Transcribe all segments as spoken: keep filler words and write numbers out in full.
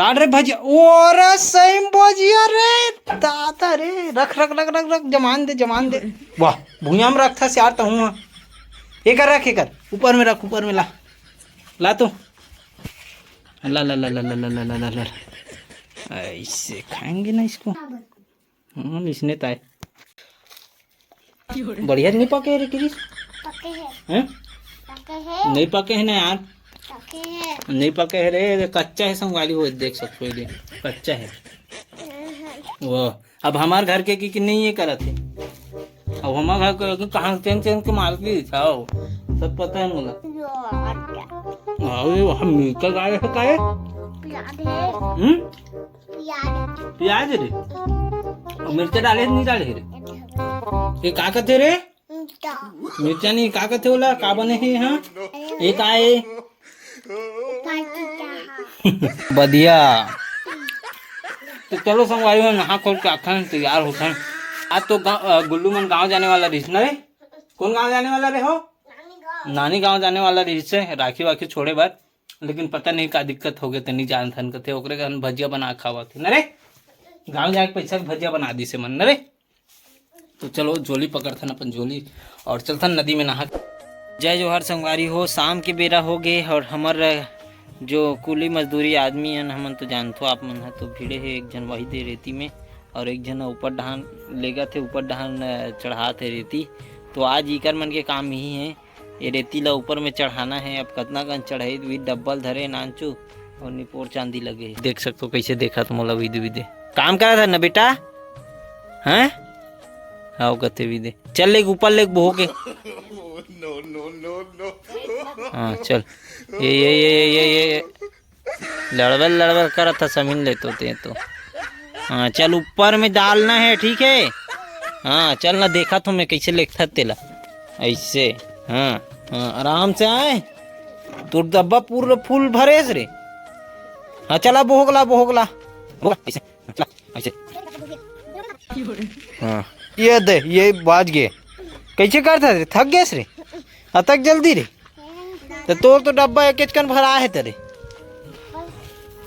लाड रे भजिया, ओ रे सही म भजिया रे, दादा रे, रख, रख, रख, रख, रख, जमान दे, जमान दे। वाह, भुइयां म रखथस यार, तहूं ह। एकर रख, एकर, ऊपर में रख, ऊपर में ला, ला तो, ला, ला, ला। ऐसे खाएंगे ना इसको। हाँ, इसने ताय। बढ़िया नहीं पके रे क्रिस? पके है। हैं? पके है। नहीं पके है ना यार। पके है। नहीं पके है रे, कच्चा है संगवारी हो, देख सकते हो ये, कच्चा है। वो, अब हमार घर के कि, कि नहीं ये करत है। अब हमार घर के कि कहाँ चेंज चेंज के मार दी, खाओ। सब पता है मुझे। यो, और क्या? हाँ, ये हम मिर्चा डाले है का है? प्याज है। हम्म? प्याज। प्याज रे? और मिर्चा डाले नहीं डाले रे? ये का कहते रे? मिर्चा। मिर्चा नहीं, का कहते होला? का बने है, हाँ? ये का है? पार्टी का। बढ़िया। तो चलो संगवारी हो, नहा खोल के आखन तैयार होथन। आज तो गाँव, अ, गुल्लू मन गाँव जाने वाला रहिस ना रे? कौन गाँव जाने वाला रे हो? नानी गाँव जाने वाला रहिस हे, राखी वाखी छोड़े बर। लेकिन पता नहीं का दिक्कत हो गया, तो नहीं जानथन कथे, ओकरे कारण भजिया बना खावत हे न रे। गाँव जाके पैसा के भजिया बना दिसे मन न रे। तो चलो झोली पकड़थन अपन झोली और चलथन नदी में नहा। जय जोहार संगवारी हो, शाम के बेरा हो गए और हमर जो कूली मजदूरी आदमी हन, हमन तो जानथो आप मन ह, तो भिड़े हे एक झन वही दे रेती में और एक झन ऊपर डहान लेगत हे, ऊपर डहान, अ, चढ़ात हे रेती। तो आज इकर मन के काम यही है, ये रेती ला ऊपर में चढ़ाना है। अब कतना कन चढ़ाई, भी डब्बल धरे नानचू और निपोर चांदी लगे हे। देख सकथो कैसे देखत मोला विदे विदे। काम करत हे ना बेटा, हैं? आओ कथे विदे, चल लेग ऊपर लेग बोहो के। हाँ चल, ये ये ये ये ये ये लड़बड़ लड़बड़ करत ह समीन ले तो ते तो। हाँ चल, ऊपर में डालना है, ठीक है। हाँ चल ना, देखत हों मैं कैसे लेगथस तेला। ऐसे। हाँ हाँ, आराम से आए। तोर डब्बा पूरा फुल भरेस रे। हाँ चला बोहक ला, बोहक ला। बोहक ला, ऐसे। चला, ऐसे। हाँ, ये दे, ये बाज गए। कैसे करथस रे? थक गेस रे? अतक जल्दी रे? त तोर तो डब्बा एकेच कन भरा हे तरे।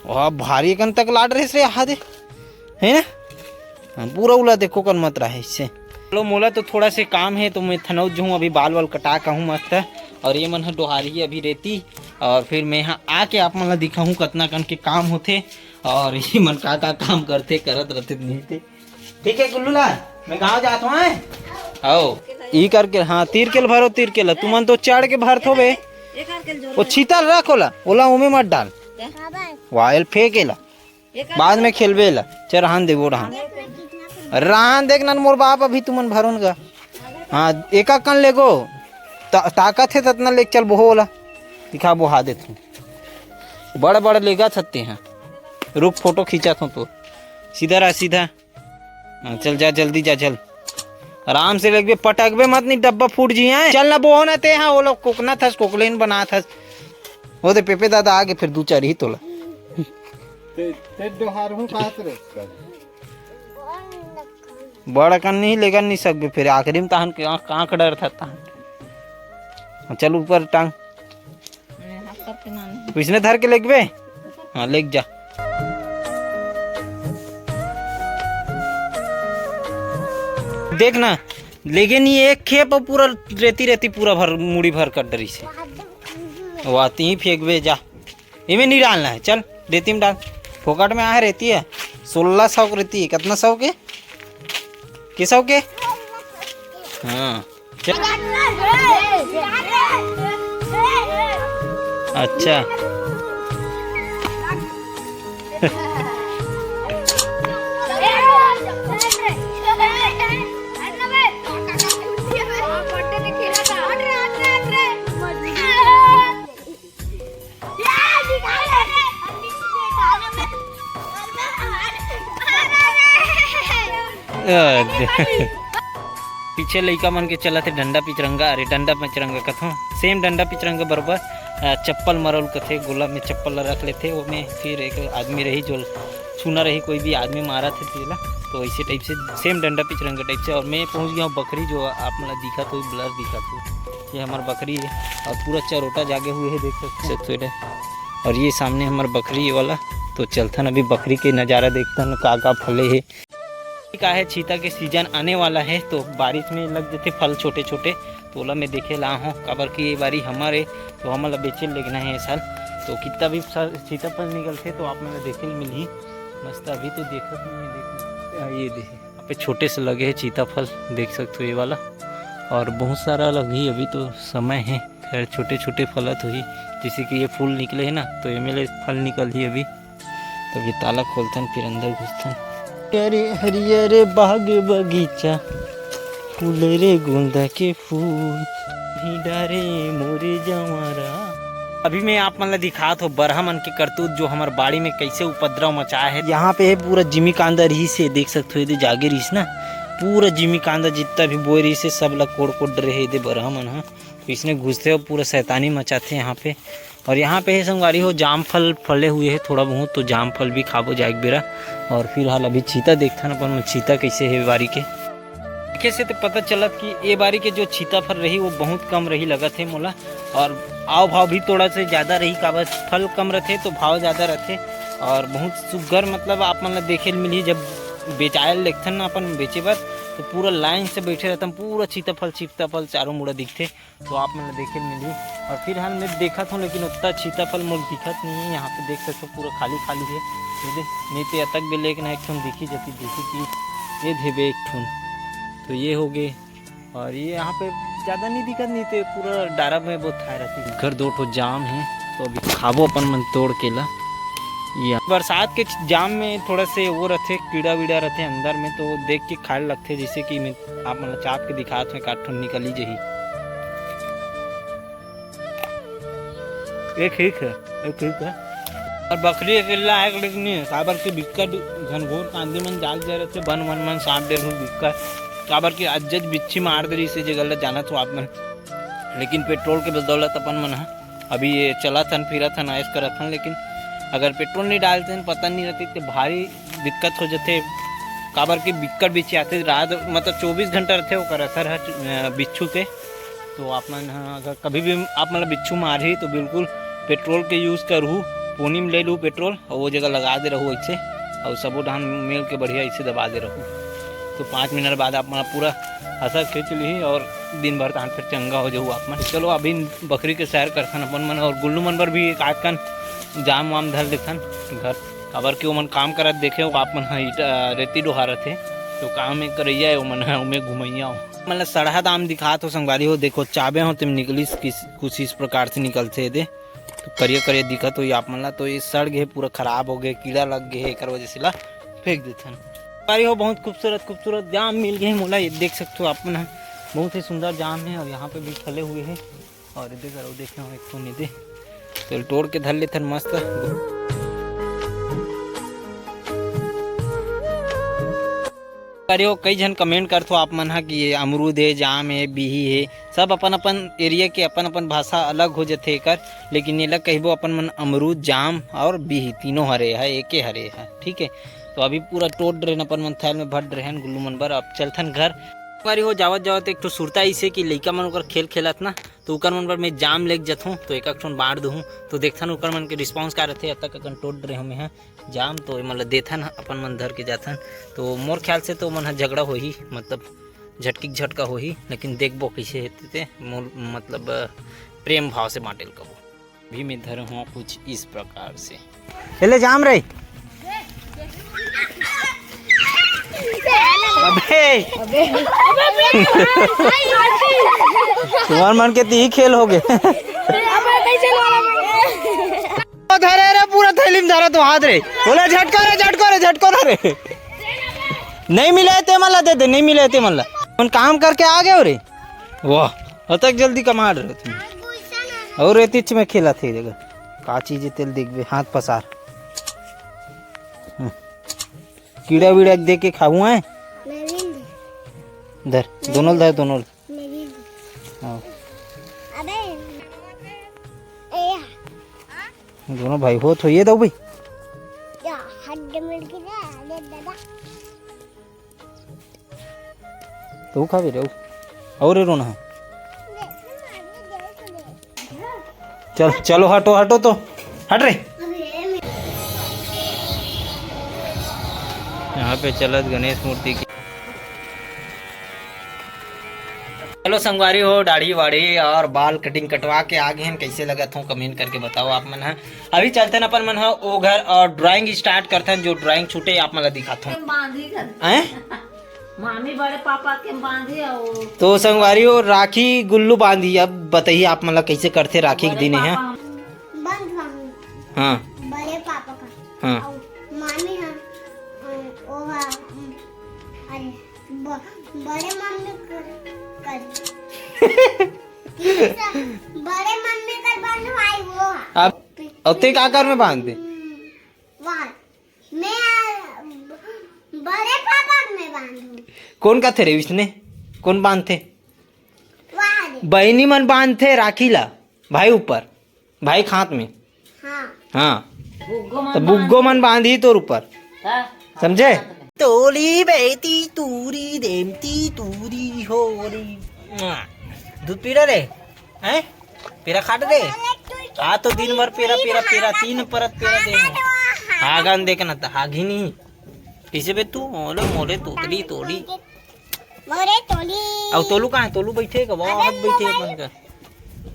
वाह, भारी कन तक लाड रहिस रे, आहा दे। है ना? हाँ, पूरा उला देखो कन मत रहे इससे। चलो, मोला तो थोड़ा से काम है, तो मैं थनौत जाहूँ, अभी बाल वाल कटा कहूँ मस्त। और ये मन ह डोहारी अभी रेती, और फिर मैं यहाँ आके आप मन ला दिखाहूँ कतना कन के काम होथे, और ये मन का का काम करथे, करत रहथे, नहीं थे। ठीक है गुल्लू लाल, मैं गाँव जात हूँ, हैं? आओ, ई करके, हाँ, तीर के ल भरो, तीर के ल, तुमन तो चढ़ के भरत होबे। वो छीतल रख ओला, ओला ओमे मत डाल। वायल फेंक एला, बाद में खेलबे एला। चल रहन दे, वो रहन। रहन देख नन मोर बाप, अभी तुमन भरोन गा। हाँ, एक कन लेगो, ता-, ताकत है ततना लेग चल बोहो ओला। दिखा बोहा देत हूँ। बड़ बड़ लेगत हत्ते हैं। रुक, फोटो खींचत हूँ तो। सीधा रह, सीधा। हाँ, चल जा, जल्दी जा, चल। आराम से लेगबे, पटकबे मत, नहीं डब्बा फूट जी है। चल ना बोहो ना ते, हाँ, वो लोग कोकना थस, कोकलेन बना थस। वो दे पेपे दादा आगे, फिर दू चार ही तोला। ते, ते डोहार हूँ कहाँ से रे? बड़ कन नहीं लेगन नहीं सकबे, फिर आखिरी में तहन के आँख, आँख डर था तहन। चल ऊपर टांग। इसने धर के लेगबे? हाँ, लेग जा। देख ना, लेगे नहीं एक खेप और पूरा रेती, रेती पूरा भर, मुड़ी भर कर डरी से। वाह, तीही फेंकबे जा। इमे नहीं डालना है, चल, रेती में डाल। फोकट में आहे रेती है, सोलह सौ की रेती है। कितना सौ के? के सौ के? हाँ। अच्छा। पीछे लइका मन के चलत हे डंडा पिचरंगा, अरे डंडा पिचरंगा कथों, same डंडा पिचरंगा बरोबर। अ, चप्पल मरल कथे, गोला में चप्पल ला रख लेथे, ओमे फिर एक आदमी रही जो छूना रही, कोई भी आदमी मारत हे तेला, तो ऐसे type से same डंडा पिचरंगा type से। और मैं पहुंच गया हूँ बखरी, जो आप मन ला दिखत होही, blur दिखत होही, ये हमर बखरी है और पूरा चरोटा जागे हुए है, देख सकते हो। और ये सामने हमर बखरी वाला तो चलथन अभी बखरी के नजारा देखथन, का का फले हे। का है, छीता के सीजन आने वाला है, तो बारिश में लग जथे फल छोटे छोटे। तो ओला मैं देखे ला हूँ, काबर कि ये बारी हमर है, तो हमन ला बेचे लेगना है ये साल। तो कितना भी फल, सीताफल निकलथे तो आप मन ला देखे ल मिलही। मस्त अभी तो देखत नहीं है, देखना। आ, ये देखे, यहाँ पे छोटे से लगे है सीताफल, देख सकते हो ये वाला। और बहुत सारा लगही, अभी तो समय है। खैर, छोटे छोटे फलत होही, जैसे कि ये फूल निकले है ना, तो एमे ले फल निकलही अभी। तो अभी ताला खोलथन, फिर अंदर घुसथन। अरे हरियर बाग बगीचा, फूल रे गोंदा के फूल, ही डारे मोरे जंवारा। अभी मैं आप मन ला दिखात हो बरहा मन के करतूत, जो हमर बाड़ी में कैसे उपद्रव मचाए है। यहाँ पे है पूरा जिमी कांदा रहिस हे, देख सकते हो, ये दे जागे रहिस ना, पूरा जिमी कांदा जितना भी बोए रहिस हे, सब ला कोड़ कोड़ रहे दे बरहा मन ह। तो इसने घुसते हो, पूरा शैतानी मचाते यहाँ पे। और यहाँ पे है संगवारी हो, जाम फल फले हुए है थोड़ा बहुत, तो जाम फल भी खाबो जाए एक बेरा। और फिलहाल अभी चीता देखथन अपन, चीता कैसे है बारी के। देखे से तो पता चलत कि ए बारी के जो चीता फल रही, वो बहुत कम रही लगत है मोला। और आव भाव भी थोड़ा से ज़्यादा रही, काबर फल कम रहथे तो भाव ज़्यादा रहथे। और बहुत सुग्घर, मतलब, आप मन ला देखे ल मिलही, जब बेचाए ल लेगथन ना अपन बेचे बर, तो पूरा लाइन से बैठे रहथन, पूरा चीता फल, चीता फल चारों मुड़ा दिखथे। तो आप मन ला देखे ल मिलही। और फिलहाल मैं देखत हूँ, लेकिन उतना चीता फल मोला दिखत नहीं है। यहाँ पे देख सकते हो, पूरा खाली खाली है। ये दे, नहीं तो अतक भी लेकिन एक ठन दिखी जाती, जैसे कि ये देबे एक ठन। तो ये हो गए। और ये यहाँ पे ज़्यादा नहीं दिखत, नहीं तो पूरा डारा में बहुत खाए रहती। घर दो ठो जाम है, तो अभी खाबो अपन मन तोड़ के ला। या बरसात के जाम में थोड़ा से वो रहथे, कीड़ा वीड़ा रहथे अंदर में, तो देख के खाए लगथे। जैसे कि मैं आप मन ला चाप के दिखात हूँ, एक आध ठन निकली जही। ये ठीक है, ये ठीक है। और बखरी अकेला है, लेकिन नहीं है, काबर के बिक्कट घनघोर कांदी मन जाल दे रहथे, बन वन मन सांप डेर हूँ बिक्कट, काबर के अज्जज बिच्छी मार दे रही से जगह ला जाना तो आप मन। लेकिन पेट्रोल के बदौलत अपन मन ह अभी ये चलत हन, फिरत हन, ऐश करत हन, लेकिन अगर पेट्रोल नहीं डालते हन, पता नहीं रहती तो भारी दिक्कत हो जाते, काबर के बिक्कट बिच्छी आते रात, मतलब चौबीस घंटा रहते ओकर असर ह, अ, बिच्छू के। तो आप मन ह अगर कभी भी आप मन ला बिच्छू मारही तो बिल्कुल पेट्रोल के यूज़ करहू, पोनी में ले लू पेट्रोल और वो जगह लगा दे रहू ऐसे, और सबो डहान मेल के बढ़िया ऐसे दबा दे रहू। तो पाँच मिनट बाद आप मन पूरा असर खींच लिही और दिन भर तहान फिर चंगा हो जाऊ आप मन। चलो अभी बखरी के सैर करथन अपन मन और गुल्लू मन बर भी एक आध कन जाम वाम धर लेथन घर, काबर के ओमन काम करत देखे हो आप मन ह ईटा रेती डोहारत हे, तो काम एक करैया है ओमन ह, ओमे घुमैया हो। मतलब सड़हा दाम दिखात हो संगवारी हो, देखो चाबे हो तेम निकलिस किस, कुछ इस प्रकार से निकलथे दे। तो करिया करिया दिखत होही आप मन ला। तो ये सड़ गे, पूरा खराब हो गए, कीड़ा लग गए है, एकर वजह से ला फेंक देथन। अरे हो, बहुत खूबसूरत खूबसूरत जाम मिल गए मोला। ये देख सकते हो आप मन ह, बहुत ही सुंदर जाम है और यहाँ पे भी फले हुए हैं। और इधर करो, देखे हो एक ठो नीचे, तो तोड़ के धर लेथन मस्त। अरे हो, कई झन कमेंट करथो आप मन ह कि ये अमरूद हे, जाम हे, बिही हे, सब अपन अपन एरिया के अपन अपन भाषा अलग हो जथे एकर, लेकिन एला कहिबो अपन मन अमरूद, जाम और बिही तीनों हरे है, एके हरे है, ठीक है। तो अभी पूरा टोट रहेन अपन मन, थैल में भर रहेन गुल्लू मन बर। अब चलथन घर। बारी हो जावत जावत एक ठो सुरता इसे कि लइका मन ओकर खेल खेलत ना, तो ओकर मन बर मैं जाम लेके जथों, तो एक एक ठोन बांट दूहूँ, तो देखथन ओकर मन के रिस्पॉन्स का रहथे। अब तक अकन टोट रहे हमें हैं जाम, तो एमन ला देथन, अपन मन धर के जाथन। तो मोर ख्याल से तो मन ह झगड़ा होही, मतलब झटकी के झटका होही, लेकिन देखबो कैसे हेते ते मोर मतलब प्रेम भाव से बांटे ल कबो। भी मैं धरे हुआ कुछ इस प्रकार से। एले जाम रे। अबे। तुम्हार मन के ती खेल हो गए। ओ धरे रे, पूरा थैली में धरा तो हाथ रे। बोले झटको रे, झटको रे, झटको ना रे। नहीं मिले ते मन ला दे दे, नहीं मिले ते मन ला। अपन काम करके आ गए हो रे। वाह, अतक जल्दी कमा रहे तुम। और रेतिच में खेला थे देखा। का चीज है तेल देखबे, हाथ पसार। हम्म। कीड़ा वीड़ा दे के खाऊ है। मैं भी नहीं। धर, दोनों धर, दोनों। मैं भी नहीं। हाँ। अबे। ए। दोनों भाई हो तो ये दो भाई। या, हड्डी मिल गई ना, अरे दादा। तो खाबे रे, और रोना है। चल, चलो, हटो, हटो तो, हट रे। यहाँ पे चलत गणेश मूर्ति की। चलो संगवारी हो, दाढ़ी वाढ़ी और बाल कटिंग कटवा के आ गए हैं। कैसे लगत हो कमेंट करके बताओ आप मन ह। अभी चलते न अपन मन ह ओ घर और ड्राइंग स्टार्ट करते हैं। जो ड्राइंग छूटे आप मन ला दिखात हो। बांधी कर। हैं? मामी बड़े पापा के बांधी और तो संगवारी हो, राखी गुल्लू बांधी। अब बताइए आप मन ला कैसे करते राखी के बड़े दिन है? पापा हम बंद बांधी। हाँ। बड़े पापा का। हाँ। और मामी हम, अम, ओ हा, अम, अरे, ब-, बड़े मम्मी कर, कर। बड़े मम्मी कर बंधवाई वो हा। अब, अब ते का कर में बांध दे? हम्म, वाह। मैं, आ, ब-, बड़े पापा में बांधू। कौन का थे रे विष्णु? कौन बांधते? वाह रे। बहिनी मन बांधते राखी ला, भाई ऊपर, भाई खात में। हाँ। हाँ। बुग्गो मन तो बुग्गो मन बांधी तोर ऊपर। हाँ। समझे? तोली बेटी तूरी देमती तूरी होरी। दूध पी रहा रे? हैं? पेरा खाट रे? आ तो दिन भर पेरा, पेरा, पेरा, तीन परत पेरा दे। हागन देखना त हागी नहीं। किसे बे तू? मोले, मोले तोतली तोड़ी। मोरे तोली। अब तोलू कहाँ है? तोलू बैठे का? बहुत बैठे अपन का।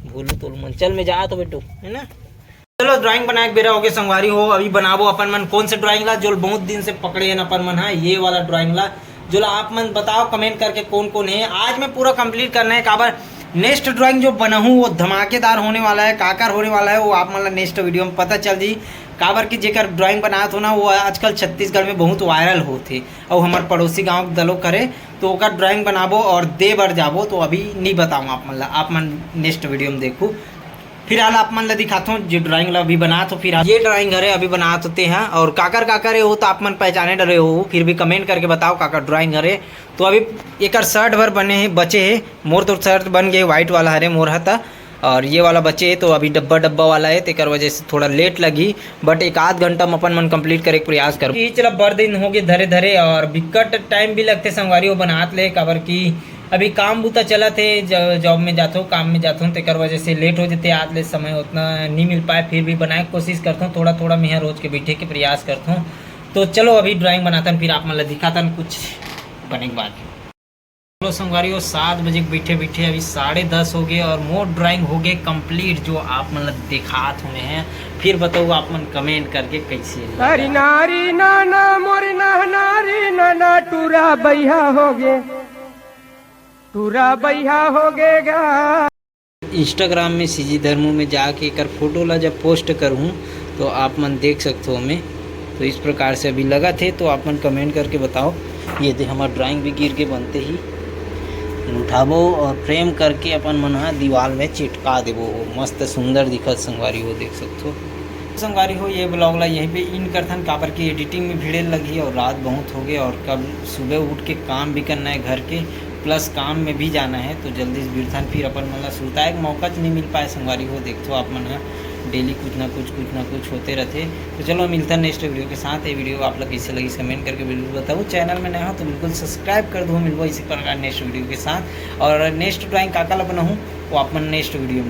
भोलू तोलू मन। चल मैं जा तो बेटू, है ना? चलो ड्राइंग बनाए के बेरा हो गए संगवारी हो। अभी बनाबो अपन मन कौन से ड्राइंग ला, जो बहुत दिन से पकड़े हैं अपन मन हा, ये वाला ड्राइंग ला। जो ला आप मन बताओ कमेंट करके कौन कौन है। आज मैं पूरा कंप्लीट करना है काबर नेक्स्ट ड्राइंग जो बनाहूँ वो धमाकेदार होने वाला है, काकर होने वाला है, वो आप मन ला नेक्स्ट वीडियो में पता चल जी। काबर कि जेकर ड्राइंग बनात हो ना, वो आजकल छत्तीसगढ़ में बहुत वायरल होत हे, अउ हमर पड़ोसी गांव के दलो करे, तो ओकर ड्राइंग बनाबो और दे बर जाबो, तो अभी नहीं बताऊँ आप मन ला, आप मन नेक्स्ट वीडियो में देखू। फिलहाल आप मन ला दिखाथों जो ड्राइंग ला अभी बनात हो। फिलहाल ये ड्राइंग हरे अभी बनात होते हैं, और काकर काकर हे वो तो आप मन पहचाने डरे हो, फिर भी कमेंट करके बताओ काकर ड्राइंग हरे। तो अभी एकर शर्ट भर बने हे, बचे हे, मोर तो शर्ट बन गए, व्हाइट वाला हरे मोर हता, और ये वाला बचे हे तो अभी डब्बा डब्बा वाला है, तेकर वजह से थोड़ा लेट लगी, बट एक आध घंटा में अपन मन कंप्लीट करे के प्रयास करबो। ये चला बड़ दिन हो गए धरे धरे, और बिकट टाइम भी लगते संगवारी वो बनात ले, काबर कि अभी काम बूता चलत हे, ज-, जॉब में जाथो, काम में जाथो, तेकर वजह से लेट हो जते, आत ले समय उतना नहीं मिल पाए, फिर भी बनाए के कोशिश करथो, थोड़ा थोड़ा मेहा रोज के बैठे के प्रयास करथो। तो चलो अभी ड्राइंग बनातन, फिर आप मन ला दिखातन कुछ बने के बाद। चलो संगवारी हो, सात बजे के बैठे बैठे अभी साढ़े दस हो गए और मोर ड्राइंग हो गए कंप्लीट, जो आप मन ला दिखात होने हैं। फिर बताओ आप मन कमेंट करके कैसे लगा। अरे नारी नाना मोर नहना रे नाना टूरा बैहा हो गे, टूरा बैहा हो गे गा। इंस्टाग्राम में सीजी धर्मू में जाके एकर फोटो ला जब पोस्ट करूँ तो आप मन देख सकथो ओमे। तो इस प्रकार से अभी लगा थे, तो आप मन कमेंट करके बताओ। ये दे हमार ड्राइंग भी गिर के बनते ही उठाबो और फ्रेम करके अपन मन हा दीवाल में चिटका देबो। वो मस्त सुंदर दिखत संगवारी हो देख सकथो। संगवारी हो, ये ब्लॉग ला यहीं पे एंड करथन, काबर की एडिटिंग में भीड़े लगही और रात बहुत हो गए और कल सुबह उठ के काम भी करना है घर के, प्लस काम में भी जाना है। तो जल्दी से भिड़थन, फिर अपन मन ला सुरताए के मौका च नहीं मिल पाए संगवारी हो। देखथो आप मन ह डेली कुछ ना कुछ, कुछ ना कुछ होते रहते। तो चलो मिलथन नेक्स्ट वीडियो के साथ। ये वीडियो आप ला कैसे लगी कमेंट करके बिल्कुल बताओ। चैनल में नया हो तो बिल्कुल सब्सक्राइब कर दो। मिलबो इसी प्रकार नेक्स्ट वीडियो के साथ, और नेक्स्ट ड्राइंग का का ला बनाऊँ वो आप मन नेक्स्ट वीडियो में